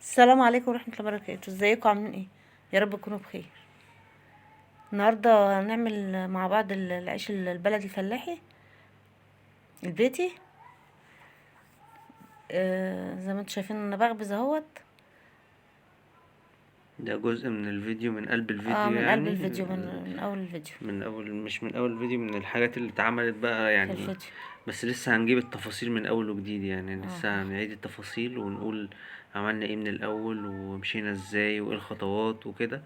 السلام عليكم ورحمة الله وبركاته. ازيكم عاملين ايه؟ يا رب تكونوا بخير. النهارده هنعمل مع بعض العيش البلدي الفلاحي البيتي. زي ما انتم شايفين انا بخبز اهوت. ده جزء من الفيديو، من قلب الفيديو. من يعني قلب الفيديو، من اول الفيديو، من اول، مش من اول فيديو، من الحاجات اللي اتعملت بقى في يعني. الفيديو. بس لسه هنجيب التفاصيل من اول وجديد، يعني لسه هنعيد التفاصيل ونقول عملنا ايه من الاول ومشينا ازاي وايه الخطوات وكده.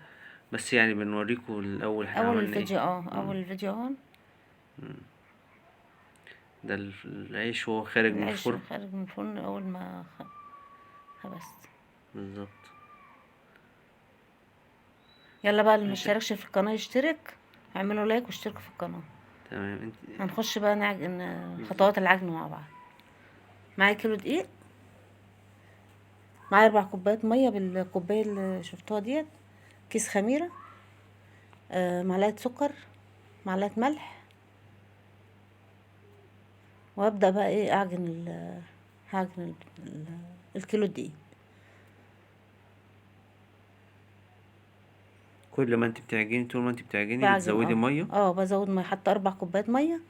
بس يعني بنوريكم الاول احنا اول عملنا الفيديو. ايه. اول الفيديو اهو. ده العيش وهو خارج من العيش الفرن. خارج من الفرن اول ما خبزت بالظبط. يلا بقى، اللي ما ماشي. اشتركش في القناة يشترك، اعملوا لايك واشتركوا في القناة. تمام. انت هنخش بقى نعجن خطوات العجن مع بعض. معايا كيلو دقيق، معايا 4 كوبايات مية بالكوبايه اللي شفتوها ديت، كيس خميره، معلقه سكر، معلقه ملح. وابدا بقى ايه، اعجن هعجن الكيلو دقيق. كل ما انت بتعجني، طول ما انت بتعجني بعجن، بتزودي مية. بزود مية، حتى 4 كوبايات مية.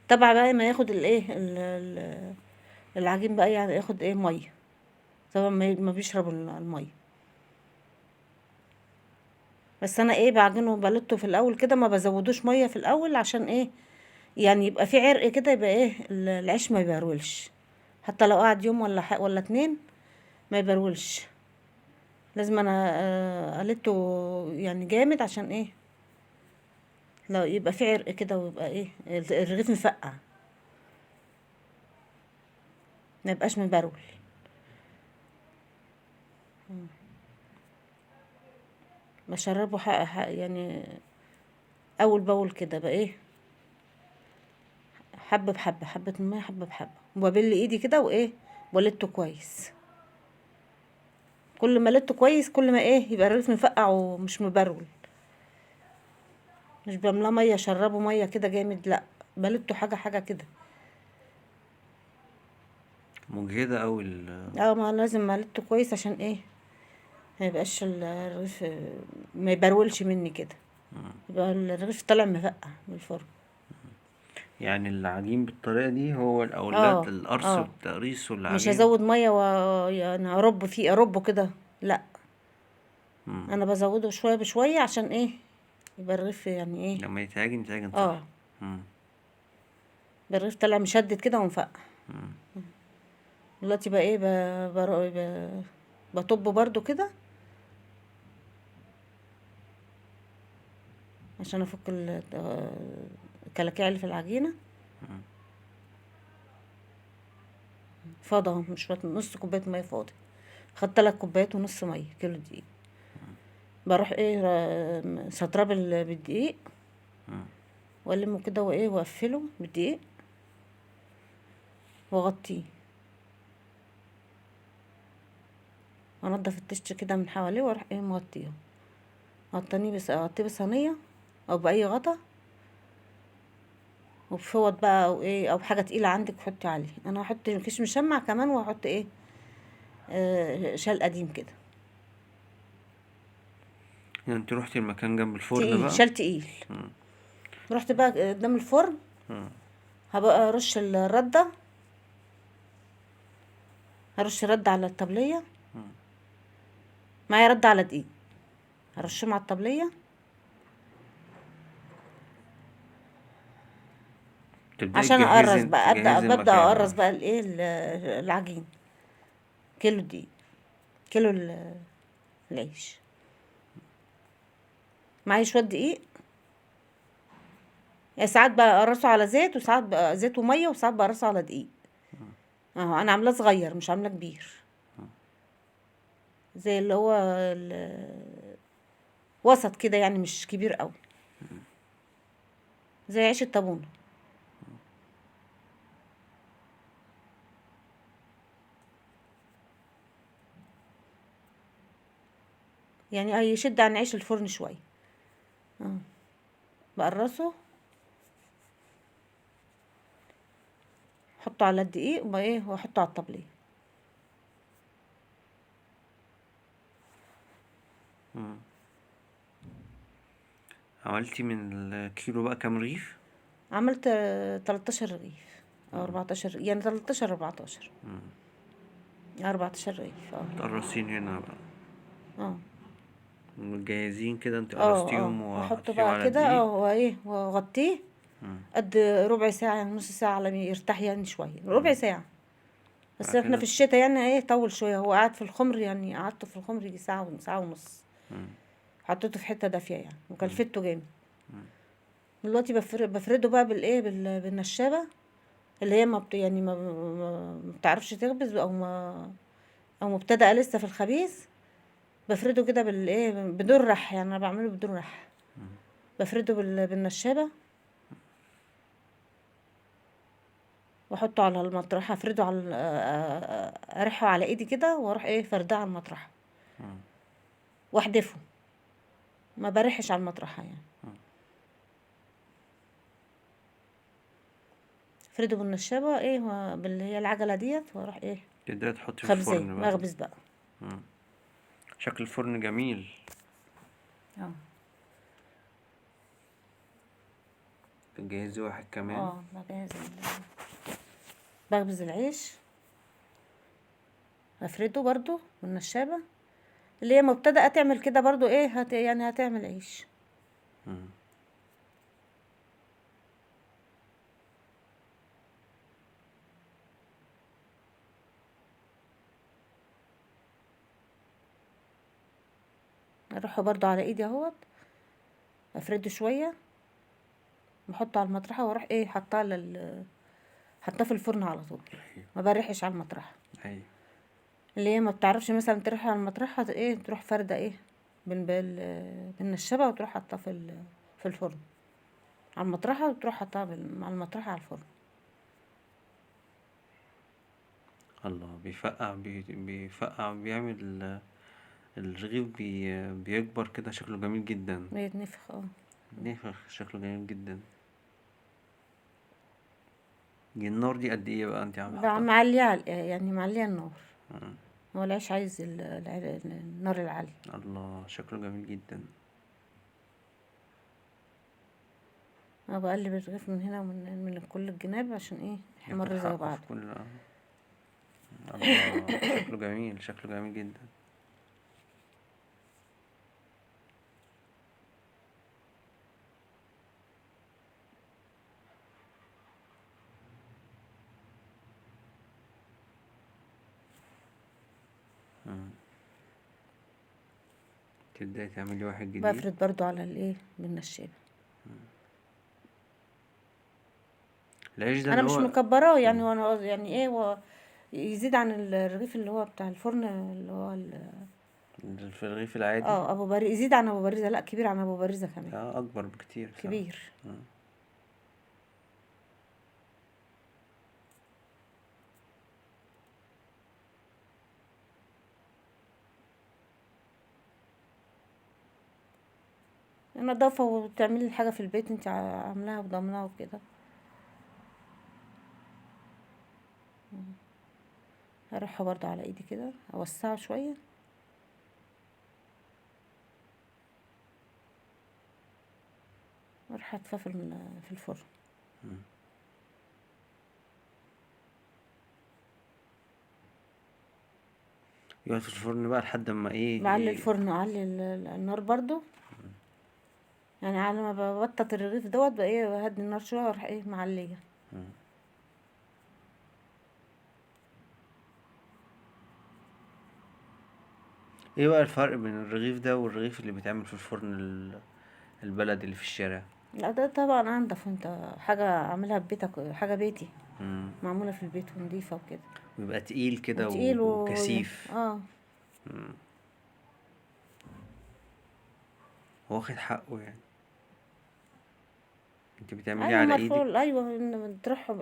تبع بقى ما ياخد الايه، العجين بقى، يعني ياخد ايه مية، طبعا ما بيشرب المية. بس انا ايه بعجنه بلته في الاول كده، ما بزودوش مية في الاول عشان ايه، يعني يبقى في عرق كده، يبقى ايه العيش ما يبرولش، حتى لو قعد يوم ولا 2 ما يبرولش. لازم انا قلته يعني جامد عشان ايه، لو يبقى في عرق كده ويبقى ايه الرغيف مفقع، ما يبقاش مبرول. بشربه حق يعني اول باول كده بقى ايه، حبه بحبه، حبه المية حبه بحبه، وببل ايدي كده وايه ولدته كويس. كل ما لدته كويس كل ما ايه يبقى الرغيف مفقع ومش مبرول. مش بملاه مية اشربه مية كده جامد، لا بلدته حاجة حاجة كده. مجهده قوي ما لازم ملته كويس عشان ايه ما يبقاش الرغيف ما يبرولش مني كده، يبقى الرغيف طالع مفقع من الفرن. يعني العجين بالطريقة دي هو الاولاد، القرص والتقريص والعجين. مش هزود مية يعني ارب فيه، اربه كده، لا. انا بزوده شوية بشوية عشان ايه يبقى الرغيف يعني ايه لما يتعجن يتعجن صح. الرغيف طالع مشدد كده ومفقع. دلوقتي بقى ايه بطبه برضو كده عشان افك الكلاكيع اللي في العجينة. فاضي اهو، مش شوية، نص كوباية مية فاضي. خدت 3 كوبايات ونص مية كيلو دقيق. بروح ايه سطراه بالدقيق والمه كده وايه واقفله بالدقيق واغطيه، انضف التشت كده من حواليه واروح ايه مغطيه. غطانيه بس، اغطيه بصينيه او باي غطا وبفوط بقى، او ايه او حاجة تقيلة عندك حطي عليه. انا هحط كيس مشمع كمان، وهحط ايه شال قديم كده. يعني انت روحتي المكان جنب الفرن تقيل، بقى؟ شال تقيل. رحت بقى قدام الفرن. هبقى ارش الردة، هرش رده على الطبلية. معايا رده على دقيق، هرشهم على الطبلية. تبدأي عشان اقرص بقى، تجهزي ببدا المكان. اقرص بقى الايه العجين. كيلو دقيق، كيلو العيش. معايا شوية دقيق، يعني ساعات بقرصه على زيت، وساعات بقى زيت ومية، وساعات بقرصه على دقيق. اهو انا عاملاه صغير مش عاملاه كبير، زي اللي هو وسط كده يعني، مش كبير قوي، زي عيش الطابونه. يعني يشد عن عيش الفرن شوية. بقرصه، احطه على الدقيق وايه واحطه على الطبلية. مم. عملتي من الكيلو بقى كام رغيف؟ عملت 13 رغيف او 14، يعني 13 14. 14 رغيف. متقرصين هنا بقى. اه. مجهزين كده، انت قرصتيهم واحطه وحطيتيهم بقى على كده، الدقيق. وايه، واغطيه قد ربع ساعة، يعني نص ساعة على ما يرتاح يعني شوية، ربع ساعة بس. بعد احنا كده في الشتاء يعني ايه طول شوية، هو قعد في الخمر يعني، قعدته في الخمر يجي ساعة ساعة ونص. حطيته في حتة دافية يعني، وكلفته جامد. دلوقتي بفرده بقى بالايه، بالنشابة اللي هي ما بت يعني ما بتعرفش تخبز او ما او مبتدئة لسه في الخبيز. بفرده كده بالايه، بدون رح، يعني انا بعمله بدون رح. بفرده بالنشابة واحطه على المطرحة، افرده على ارحه على ايدي كده، واروح ايه فرداه على المطرحة واحدفه، ما برحش على المطرحة يعني. افرده بالنشابة ايه باللي هي العجلة ديت، واروح ايه تبدأي تحطي في خبزة الفرن بقى. مخبز بقى. شكل الفرن جميل. تجهزي واحد كمان. بجهز بخبز العيش، افرده برضو بالنشابة اللي هي مبتدئة تعمل كده برضو ايه، يعني هتعمل عيش. اروحه برضو على ايدي اهوت، افرده شوية، بحطه على المطرحة، واروح ايه حطاه حطاه في الفرن على طول، ما بريحش على المطرحة. اللي هي ما بتعرفش مثلا تريح على المطرحة، ايه تروح فردة ايه بالنشابة، وتروح حطاه في الفرن على المطرحة، وتروح حطاها على المطرحة على الفرن. الله، بيفقع، بيفقع، بيعمل الرغيف بيكبر كده، شكله جميل جدا. بيتنفخ. نفخ، شكله جميل جدا. دي النار دي قد ايه بقى انت عامله؟ بقى معليه يعني معليه النار. هو العيش عايز النار العالية. الله، شكله جميل جدا. انا بقلب الرغيف من هنا ومن من كل الجناب عشان ايه يحمر ياخد زي حقه في بعضه. كل. الله، شكله جميل، شكله جميل جدا. تبدأي تعملي واحد جديد. بفرد برضو على الايه بالنشابة. العيش ده انا اللي مش هو مكبراه يعني، وانا يعني ايه هو يزيد عن الرغيف اللي هو بتاع الفرن اللي هو في الرغيف العادي. ابو باريزة، يزيد عن ابو باريزة، لا كبير عن ابو باريزة كمان. اكبر بكتير بصراحة. كبير. النظافة، وتعملي الحاجة في البيت انت عاملاها وضامناها وكده. هروحها برضو على ايدي كده، اوسعه شوية. واروح حاطاه في الفرن. يقعد في الفرن بقى لحد ما ايه؟ بعلي الفرن، اعلي النار برضو يعني، على ما ببطط الرغيف دوت بقى ايه، بهدي النار شوية واروح ايه معليه. ايه بقى الفرق بين الرغيف ده والرغيف اللي بيتعمل في الفرن البلدي اللي في الشارع؟ لا ده طبعا انضف، انت حاجة عاملها ببيتك، حاجة بيتي. معمولة في البيت ونضيفه وكده، ويبقى تقيل كده وتقيل وكثيف. واخد حقه يعني. انت بتعمليه ايوه على مرفوع. ايدك؟ ايوه، تروحوا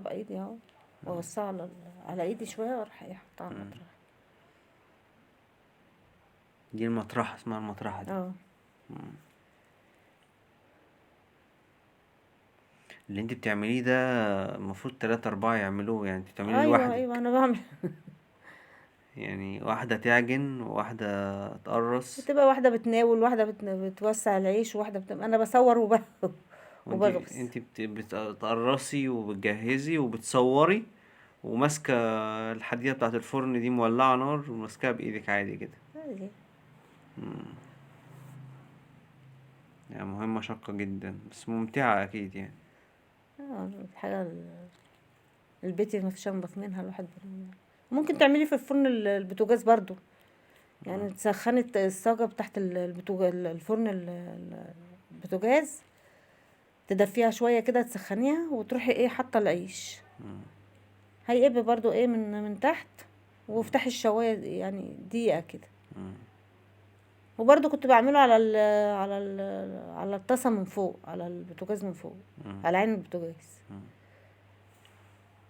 بايدي اهو، واوسعه على ايدي شوية واروح ايه حاطاه على المطرح. دي المطرحه، اسمها المطرحه دي. اللي انت بتعمليه ده المفروض 3 4 يعملوه، يعني انت بتعمليه ايوه لوحدك. ايوه انا بعمل. يعني واحدة تعجن وواحدة تقرص. بتبقى واحدة بتناول، واحدة بتوسع العيش، وواحدة انا بصور وانتي وبغبس. انتي بتقرصي وبتجهزي وبتصوري، وماسكة الحديدة بتاعت الفرن دي مولعة نار وماسكاها بإيدك عادي كده. عادي. يعني مهمة شاقة جدا بس ممتعة أكيد يعني. الحاجة البيت ما فيش انضف منها الواحد. ممكن تعملي في الفرن البوتاجاز برضو، يعني تسخني الصاجة بتاعت الفرن البوتاجاز، تدفيها شوية كده، تسخنيها وتروحي ايه حاطة العيش. هيقب برضو ايه من تحت، وافتحي الشواية يعني دقيقة كده. وبرضو كنت بعمله على الطاسة من فوق، على البوتاجاز من فوق، على عين البوتاجاز.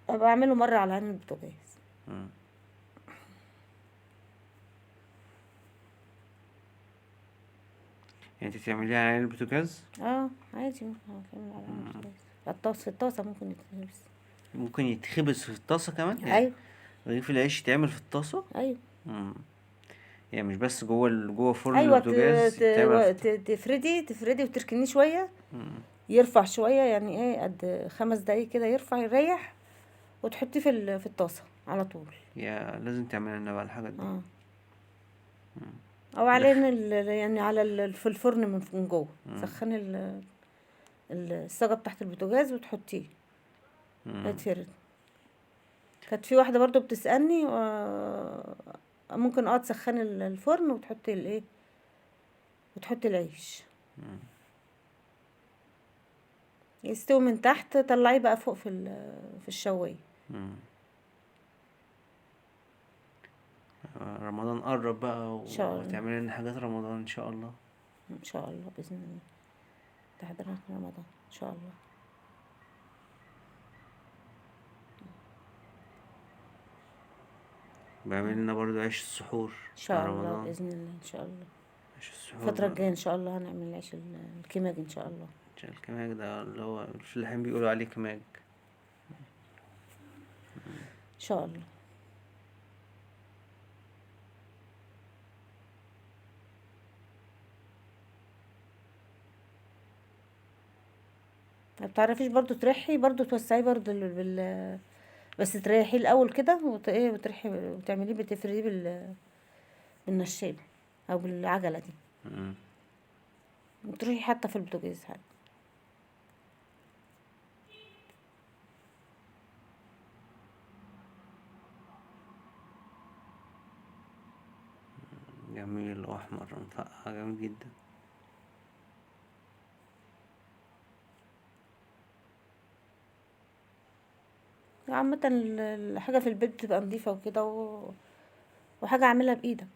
بعمله مرة على عين البوتاجاز. يعني انت تعمليها على عين البوتاجاز؟ عادي ممكن اعمل على عين البوتاجاز. الطاسة، في الطاسة ممكن يتخبز. ممكن يتخبز في الطاسة كمان؟ يعني ايوه. رغيف العيش يتعمل في الطاسة؟ ايوه. يعني مش بس جوه فرن ايوه، البوتاجاز يتعمل في تفردي وتركنيه شوية. يرفع شوية، يعني ايه قد 5 دقايق كده يرفع يريح، وتحطيه في الطاسة على طول. يا لازم تعمل لنا بقى الحاجات دي. او على يعني على في الفرن من جوه. سخني الصاجة بتاعت البوتاجاز وتحطيه. هيتفرد. كانت في واحدة برضو بتسألني، ممكن تسخني الفرن وتحطي الايه، وتحطي العيش. يستوي من تحت، طلعيه بقى فوق في الشواية. رمضان قرب بقى إن شاء الله. وتعملي لنا حاجات رمضان إن شاء الله. إن شاء الله بإذن الله تحضرنا رمضان إن شاء الله. بعمل لنا برضو عيش السحور إن شاء بتاع الله رمضان. بإذن الله إن شاء الله. عيش السحور الفترة بقى. الجاية إن شاء الله هنعمل عيش الكماج إن شاء الله. عيش الكماج ده اللي هو الفلاحين بيقولوا عليه كماج. إن شاء الله. ما بتعرفيش برضو تريحي، برضو توسعيه برضو بس تريحيه الاول كده ايه وتريحي وتعمليه، بتفرديه بالنشابه او بالعجله دي. وتروحي حتى في البوتاجاز حتى. جميل واحمر مفقع جميل جدا. عامة الحاجة في البيت بتبقى نظيفة وكده وحاجة اعملها بإيدك.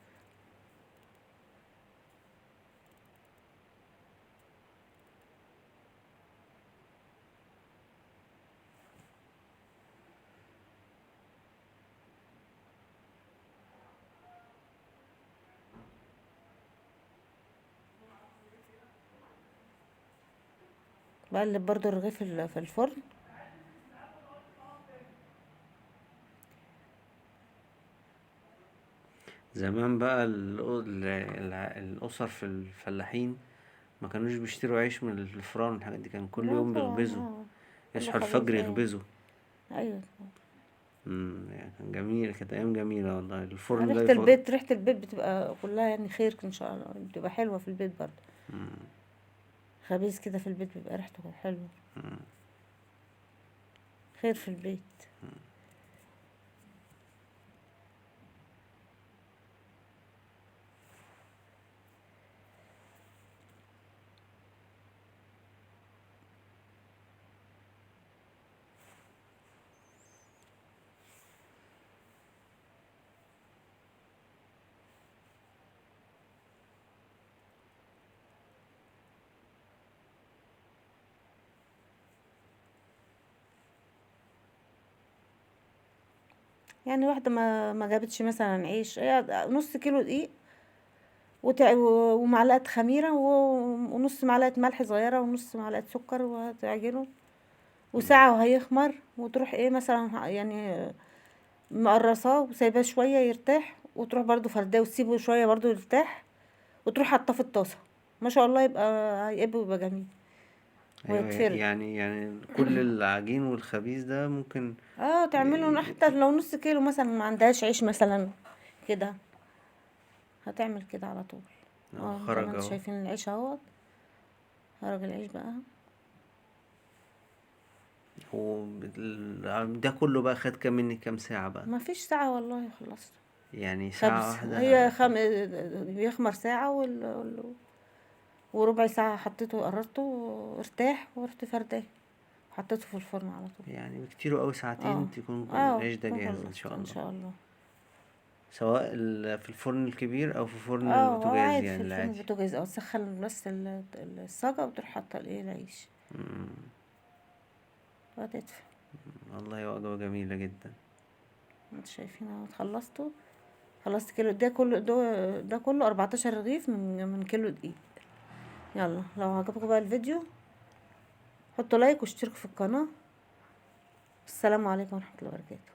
بقلب برضو الرغيف في الفرن. زمان بقى الأسر في الفلاحين ما كانوش بيشتروا عيش من الفران والحاجات دي، كان كل لا يوم طبعا، بيخبزوا. كله يصحوا خبيز، الفجر يخبزوا. ايوه. يعني كان جميل، كانت أيام جميلة والله. الفرن ده ريحة يفضل. البيت، ريحة البيت بتبقى كلها خير إن شاء الله، بتبقى حلوة في البيت برضه. خبيز كده في البيت بيبقى ريحته حلوة. خير في البيت. واحدة ما جابتش مثلا عيش، هي نص كيلو دقيق ومعلقة خميرة ونص معلقة ملح صغيرة ونص معلقة سكر وهتعجنه وساعة وهيخمر، وتروح ايه مثلا مقرصاه وسايباه شوية يرتاح، وتروح برضو فرداه وتسيبه شوية برضو يرتاح، وتروح حاطاه في الطاسه، ما شاء الله يبقى هيقب ويبقى جميل. ايوه، ويتفرد. يعني كل العجين والخبيز ده ممكن تعمله حتى لو نص كيلو مثلا، ما عندهاش عيش مثلا كده، هتعمل كده على طول. اهو زي ما خرج انتوا اهو. شايفين العيش اهوت، خرج العيش بقى. ده كله بقى خد كام منك كام ساعة بقى؟ ما فيش ساعة والله خلصت. يعني ساعة خبز. واحدة. هي بيخمر ساعة وربع ساعة حطيته وقرصته وارتاح، ورحت فرداه حطيته في الفرن على طول. يعني بكتير قوي ساعتين تكون العيش ده تكون جاهز ان خلصت شاء ان الله. شاء الله. سواء في الفرن الكبير او في فرن البوتاجاز، عادي، يعني في الفرن العادي. البوتاجاز، تسخن بس الصاجة وتروح حاطة العيش. وهتدفى. والله وجبة جميلة جدا. انتوا شايفين اهو خلصته، خلصت كيلو ده كله، ده كله 14 رغيف من كيلو دقيق. يلا لو عجبكم بقى الفيديو حطوا لايك واشتركوا في القناة. السلام عليكم ورحمة الله وبركاته.